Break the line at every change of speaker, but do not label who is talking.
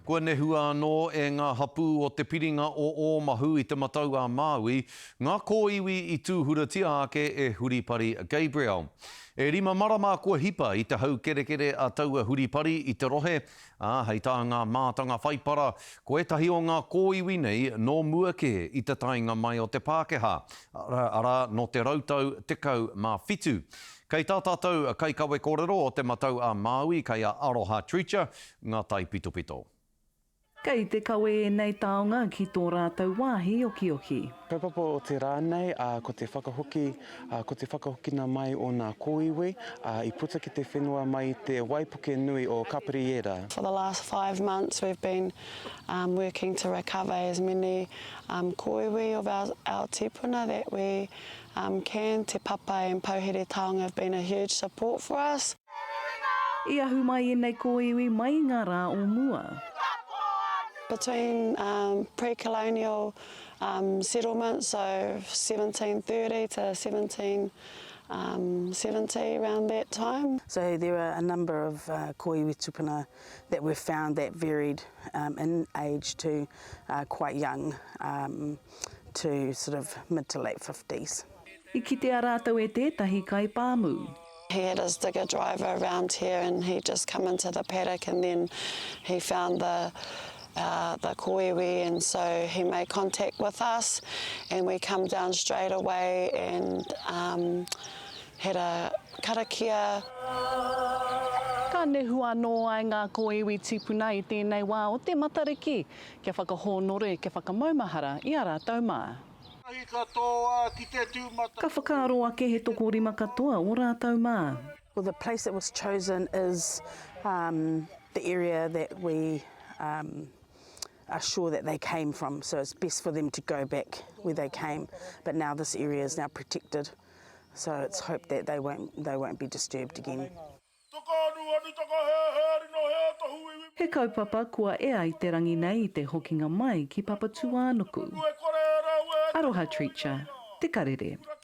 Kua nehua anō e ngā hapū o Te Piringa o Ōmahu i Te Matau-a-Māui ngā kōiwi i tūhuratia ake e Huripari Gabriel. E rima marama kua hipa i te haukerekere a taua huripari i te rohe, ā, hei tā ngā mātanga whaipara, ko ētahi o ngā kōiwi nei nō mua kē i te taenga mai o te Pākehā, arā, nō te rautau 17. Kei tā tātou kaikawe kōrero o Te Matau-a-Māui, kei a Aroha Treacher, ngā taipitopito.
Kei te kawe ēnei taonga ki tō rātou wāhi okioki.
Kaupapa o te rā nei, ā, ko te whakahoki, ā, ko te whakahokina mai o nā kōiwi, ā, i puta ki te whenua mai i te waipuke nui o Kapariera.
For the last five months we've been working to recover as many kōiwi of our our tipuna that we can. Te Papa and Pouhere Taonga have been a huge support for us.
I ahu mai ēnei kōiwi mai i ngā rā o mua.
Between pre-colonial settlement, so 1730 to 1770 around that time.
So there are a number of kōiwi tupuna that were found that varied in age to quite young to sort of mid to late fifties.
I kitea rātou e tētahi kaipāmu.
He had his digger driver around here and he just come into the paddock and then he found the uh, the kōiwi and so he made contact with us and we come down straight away and um, had a karakia.
Ka nehu anō ai ngā kōiwi tīpuna i tēnei wā o te Matariki kia whakahōnore, kia whakamaumahara i a rātou mā. Ka whakaaro ake he tokorima katoa o rātou mā.
Well the place that was chosen is um the area that we um are sure that they came from so it's best for them to go back where they came but now this area is now protected so it's hoped that they won't they won't be disturbed again.
He kaupapa kua ea i te rangi nei i te hokinga mai ki Papatūānuku. Aroha Treacher, Te Karere.